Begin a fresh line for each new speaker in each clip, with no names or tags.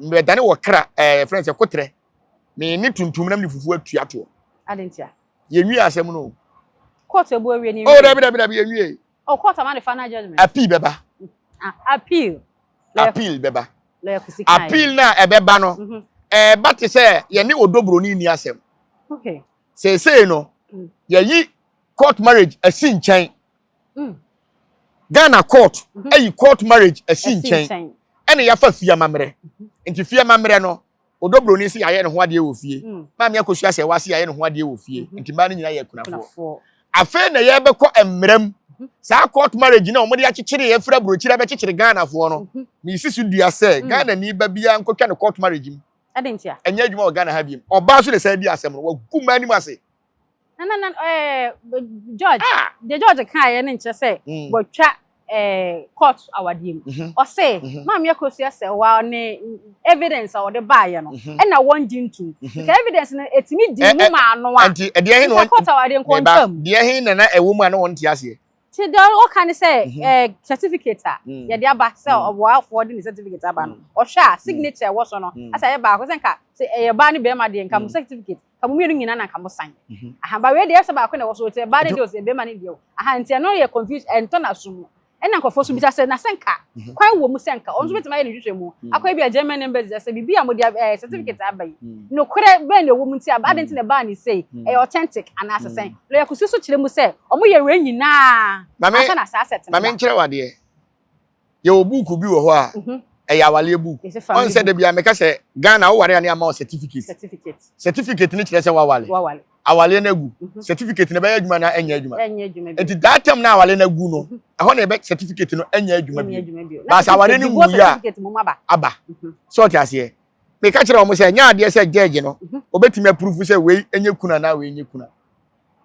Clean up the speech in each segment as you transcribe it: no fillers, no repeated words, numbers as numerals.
Mbɛdane wɔ kra ɛɛ fɛn sɛ kotrɛ me ne tuntum nam ne fufuo atua toɔ.
Adentia.
Yɛnwie asɛm no.
Court ebu awie ne.
Oh, dabi, dabi, dabi, yɛnwie.
Oh, court ama ne final judgment.
Appeal bɛba.
Ah, appeal.
Appeal bɛba.
Lawyer Kusi kan.
Appeal na ɛbɛba no, ɛɛba te sɛ yɛne odobroni ni asɛm. Seesei no, yɛyi court marriage asi nkyɛn. Ghana court ayi court marriage asi nkyɛn, ɛna yɛafa fie amammerɛ. Nti fie amammerɛ no, odobroni si yɛayɛ ne ho adeɛ wɔ fie, maame Akosua sɛ wase yɛayɛ ne ho adeɛ wɔ fie, nti mmaa no nyinaa yɛ akunafoɔ. Afei na yɛbɛkɔ mmerɛ mu saa court marriage na wɔde akyekyere yɛ fira aburokyire abɛkyekyere Ghanafoɔ no, mesi so dua sɛ Ghana ni ba biara nkɔtwa ne court marriage mu.
Adentia.
Ɛnyɛ adwuma wɔ Ghana ha biem. Ɔbaa so de sɛ di asɛm no, wagu mmaa anim ase.
Na George, the George kan yɛ ne nkyerɛ sɛ wɔtwa court awadeɛ mu. Ɔse maame Akosua sɛ wa ne evidence a ɔde baayɛ no, ɛna wɔn gye ntum nka evidence no etimi di mu maa no a.
Nti ɛdeɛ he na
nka court awadeɛ nkɔ ntwam.
Deɛ he na na ɛwɔ mu a na wɔn te aseɛ?
Ti deɛ ɔka ne sɛ certificate a yɛde aba sɛ ɔboafoɔ de ne certificate aba no, ɔhwɛ a signature ɛwɔ so no asa ɛyɛ baako, sɛ nka sɛ ɛyɛ baa ne bɛrima deɛ, nka mo certificate ka mo mmienu nyinaa na nka mo sign ahaba. Wei deɛ, ɛsɛ baako na ɛwɔ so, sɛ baa ne deɛ o, sɛ bɛrima ne deɛ o. Aha, nti ɛno yɛ confuse, ɛntɔ na so mu. Ɛna nkurɔfoɔ so bisa sɛ na sɛ nka kwan wɔ mu sɛ nka ɔno nso bɛtumi ayɛ ne hwehwɛ mu akɔ ebi a German embassy sɛ biribi a mo de certificate aba yi, nokorɛ bɛn na ɛwɔ mu, nti aba adi nti na ɛbaa ne sei, ɛyɛ authentic anaasɛ sɛn? Lawyer Kusi so kyerɛ mu sɛ ɔmo yɛ wei nyinaa ansa na saa set no
Maame,
ba.
Nkyerɛ wadeɛ, yɛwɔ buuku bi wɔ hɔ a ɛyɛ awaleɛ buuku.
Yɛsɛ family
ɔn sɛ
book.
Da bi a meka sɛ Ghana woware a, ne ama wo certificate.
Certificate.
Certificate ne kyerɛ sɛ wawale.
Wawale.
Awaleɛ no agu, certificate no bɛyɛ adwuma na ɛnyɛ adwuma?
Ɛnyɛ adwuma bi.
Nti that time na awaleɛ no agu no, ɛhɔ na yɛbɛ certificate no ɛnyɛ adwuma
ɛnyɛ
bi.
Adwuma bi.
Baasa aware no
divorce
nwu yi a,
certificate mu aba.
Aba sɛ ɔte aseɛ, meka kyerɛ wɔn sɛ ɛnyɛ adeɛ sɛ judge no obetumi approve sɛ wei ɛnyɛ kuna na wei nyɛ kuna.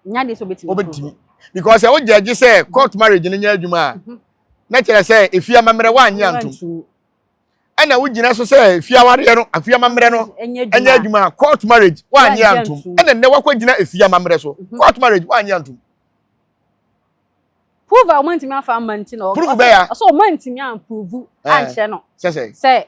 Nyɛ adeɛ sɛ obetumi.
Obetumi, because sɛ wo judge sɛ court marriage no nyɛ adwuma a, na kyerɛ sɛ efi amammerɛ woanyɛ antom, ɛna wogyina so sɛ efi awareɛ no, afi amammerɛ no
ɛnyɛ
ɛnyɛ adwuma a, court marriage woanyɛ
woanyɛ
antom.
antom.
Ɛna nnɛ wakɔgyina efi amammerɛ so, court marriage woanyɛ antom.
Prove a ɔmo ntumi afa ama nti na
Proof bɛyɛ a?
Ɔsɛ ɔmo ntumi amprove ankyerɛ no
sɛ
sɛ